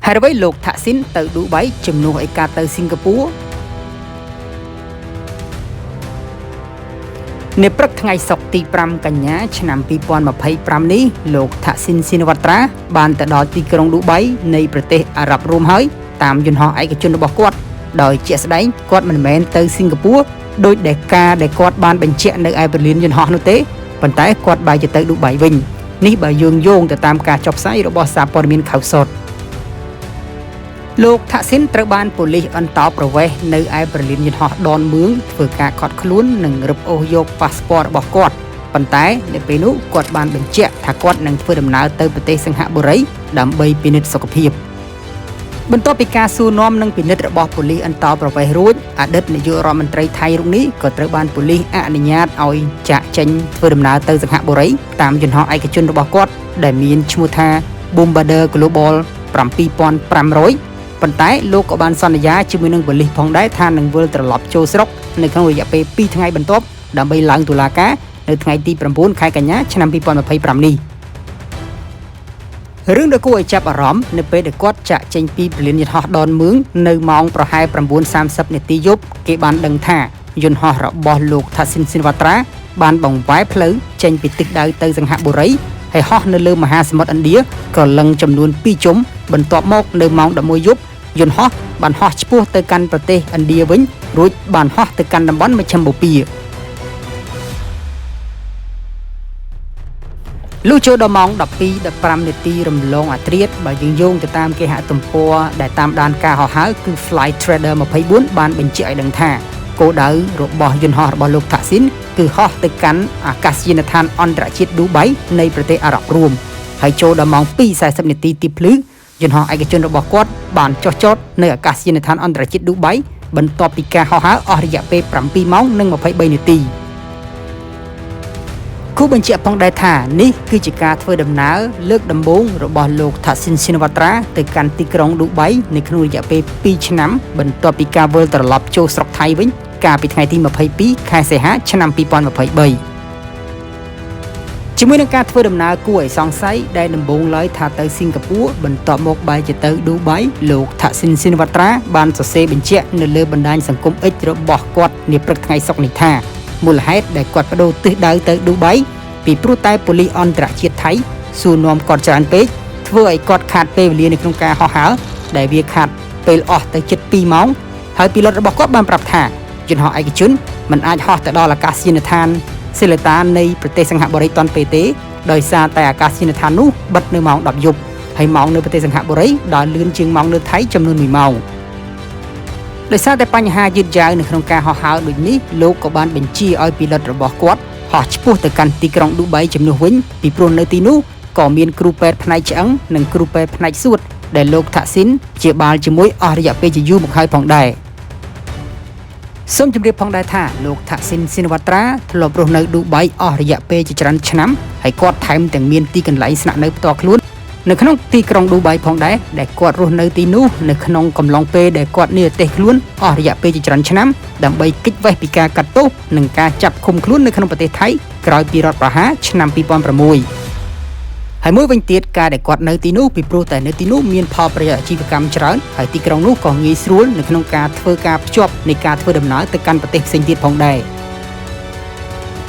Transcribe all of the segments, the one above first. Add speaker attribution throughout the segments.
Speaker 1: ហេតុអ្វីលោកថាក់ស៊ីនទៅឌូបៃជំនួសឲ្យការទៅសិង្ហបុរី?នៅព្រឹកថ្ងៃសុក្រទី5កញ្ញាឆ្នាំ2025នេះលោកថាក់ស៊ីនស៊ីនវត្រាបានទៅដល់ទីក្រុងឌូបៃនៃប្រទេសអារ៉ាប់រួមហើយតាមយន្តហោះឯកជនរបស់គាត់ដោយជាក់ស្ដែងគាត់មិនមែនទៅសិង្ហបុរីដោយដែលការដែលគាត់បានបញ្ជាក់នៅឯព្រលានយន្តហោះនោះទេប៉ុន្តែគាត់បែរជាទៅឌូបៃវិញនេះបើយើងយោងទៅតាមការចុះផ្សាយរបស់សារព័ត៌មានខៅសុតលោកថាក់ស៊ីនត្រូវបានប៉ូលីសអន្តោប្រវេសន៍នៅឯព្រលានយន្តហោះដនមឿងធ្វើការឃាត់ខ្លួននិងរឹបអូសយកប៉ាសពតរបស់គាត់ប៉ុន្តែនៅពេលនោះគាត់បានបញ្ជាក់ថាគាត់នឹងធ្វើដំណើរទៅប្រទេសសិង្ហបុរីដើម្បីពិនិត្យសុខភាពបន្ទាប់ពីការសួរនាំនិងពិនិត្យរបស់ប៉ូលីសអន្តោប្រវេសន៍រួចអតីតនាយករដ្ឋមន្ត្រីថៃរូបនេះក៏ត្រូវបានប៉ូលីសអនុញ្ញាតឲ្យចាកចេញធ្វើដំណើរទៅសិង្ហបុរីតាមយន្តហោះឯកជនរបស់គាត់ដែលមានឈ្មោះថា Bombardier Global 7500ប៉ុន្តែលោកក៏បានសន្យាជាមួយនឹងប៉ូលីសផងដែរថានឹងវិលត្រឡប់ចូលស្រុកនៅក្នុងរយៈពេល2ថ្ងៃបន្ទាប់ដើម្បីឡើងតុលាការនៅថ្ងៃទី9ខែកញ្ញាឆ្នាំ2025នេះរឿងដ៏គួរឲ្យចាប់អារម្មណ៍នៅពេលដែលគាត់ចាក់ចេញពីព្រលានយន្តហោះដនមឿងនៅម៉ោងប្រហែល9:30នាទីយប់គេបានដឹងថាយន្តហោះរបស់លោកថាស៊ីនស៊ីនវ៉ាត្រាបានបង្វែរផ្លូវចេញពីទិសដៅទៅសិង្ហបុរីហើយហោះនៅលើមហាសមុទ្រឥណ្ឌាក្រឡឹងចំនួន2ជុំបន្ទាប់មកនៅម៉ោង11យប់យន្តហោះបានហោះឆ្ពោះទៅកាន់ប្រទេសឥណ្ឌាវិញរួចបានហោះទៅកាន់តំបន់មជ្ឈិមបូព៌ាលុះចូលដល់ម៉ោង12:15នាទីរំលងអាត្រៀតបើយើងយោងទៅតាមគេហទំព័រដែលតាមដានការហោះហើរគឺ Flight Trader 24បានបញ្ជាក់ឲ្យដឹងថាគោលដៅរបស់យន្តហោះរបស់លោកថាក់ស៊ីនគឺហោះទៅកាន់អាកាសយានដ្ឋានអន្តរជាតិឌូបៃនៃប្រទេសអារ៉ាប់រួមហើយចូលដល់ម៉ោង2:40នាទីទីភ្លឺយន្តហោះឯកជនរបស់គាត់បានចុះចតនៅអាកាសយានដ្ឋានអន្តរជាតិឌូបៃបន្ទាប់ពីការហោះហើរអស់រយៈពេល7ម៉ោងនិង23នាទីគូបញ្ជាក់ផងដែរថានេះគឺជាការធ្វើដំណើរលើកដំបូងរបស់លោកថាស៊ីនស៊ីនវ៉ាត្រាទៅកាន់ទីក្រុងឌូបៃនៅក្នុងរយៈពេល2ឆ្នាំបន្ទាប់ពីការវិលត្រឡប់ចូលស្រុកថៃវិញកាលពីថ្ងៃទី22ខែសីហាឆ្នាំ2023ជាមួយនឹងការធ្វើដំណើរគួរឲ្យសង្ស័យដែលដំបូងឡើយថាទៅសិង្ហបុរីបន្ទាប់មកបែរជាទៅឌូបៃលោកថាស៊ីនស៊ីនវ៉ាត្រាបានសរសេរបញ្ជាក់នៅលើបណ្ដាញសង្គម X របស់គាត់នាព្រឹកថ្ងៃសុក្រនេះថាមូលហេតុដែលគាត់ប្ដូរទិសដៅទៅឌូបៃពីព្រោះតែប៉ូលីសអន្តរជាតិថៃសួរនាំគាត់ច្រើនពេកធ្វើឲ្យគាត់ខាតពេលវេលានៅក្នុងការហោះហើរដែលវាខាតពេលអស់ទៅជិត2ម៉ោងហើយពីលុតរបស់គាត់បានប្រាប់ថាយន្តហោះឯកជនមិនអាចហោះទៅដល់អាកាសយានដ្ឋានសិលតានៃប្រទេសសិង្ហបុរីទាន់ពេលទេដោយសារតែអាកាសយានដ្ឋាននោះបិទនៅម៉ោង10យប់ហើយម៉ោងនៅប្រទេសសិង្ហបុរីដើរលឿនជាងម៉ោងនៅថៃចំនួន1ម៉ោងដោយសារតែបញ្ហាយឺតយ៉ាវនៅក្នុងការហោះហើរដូចនេះលោកក៏បានបញ្ជាឲ្យពីលុតរបស់គាត់ហោះឆ្ពោះទៅកាន់ទីក្រុងឌូបៃជំនួសវិញពីព្រោះនៅទីនោះក៏មានគ្រូពេទ្យផ្នែកឆ្អឹងនិងគ្រូពេទ្យផ្នែកសួតដែលលោកថាក់ស៊ីនព្យាបាលជាមួយអស់រយៈពេលជាយូរមកហើយផងដែរសូមជម្រាបផងដែរថាលោកថាក់ស៊ីនស៊ីនវ៉ាត្រាធ្លាប់រស់នៅឌូបៃអស់រយៈពេលជាច្រើនឆ្នាំហើយគាត់ថែមទាំងមានទីកន្លែងស្នាក់នៅផ្ទាល់ខ្លួននៅក្នុងទីក្រុងឌូបៃផងដែរដែលគាត់រស់នៅទីនោះនៅក្នុងកំឡុងពេលដែលគាត់និរទេសខ្លួនអស់រយៈពេលជាច្រើនឆ្នាំដើម្បីគេចវេះពីការកាត់ទោសនិងការចាប់ឃុំខ្លួននៅក្នុងប្រទេសថៃក្រោយពីរដ្ឋប្រហារឆ្នាំ2006ហើយមួយវិញទៀតការដែលគាត់នៅទីនោះពីព្រោះតែនៅទីនោះមានផលប្រយោជន៍អាជីវកម្មច្រើនហើយទីក្រុងនោះក៏ងាយស្រួលនៅក្នុងការធ្វើការភ្ជាប់នៃការធ្វើដំណើរទៅកាន់ប្រទេសផ្សេងទៀតផងដែរ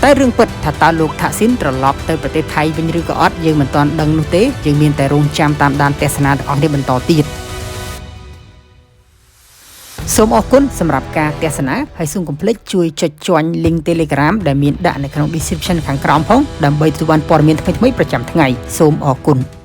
Speaker 1: តែរឿងពិតថាតើលោកថាក់ស៊ីនត្រឡប់ទៅប្រទេសថៃវិញឬក៏អត់យើងមិនទាន់ដឹងនោះទេយើងមានតែរងចាំតាមដានទស្សនាទាំងអស់នេះបន្តទៀតសូមអរគុណសម្រាប់ការទស្សនាហើយសូមកុំភ្លេចជួយចុច join link Telegram ដែលមានដាក់នៅក្នុង description ខាងក្រោមផងដើម្បីទទួលបានព័ត៌មានថ្មីៗប្រចាំថ្ងៃសូមអរគុណ។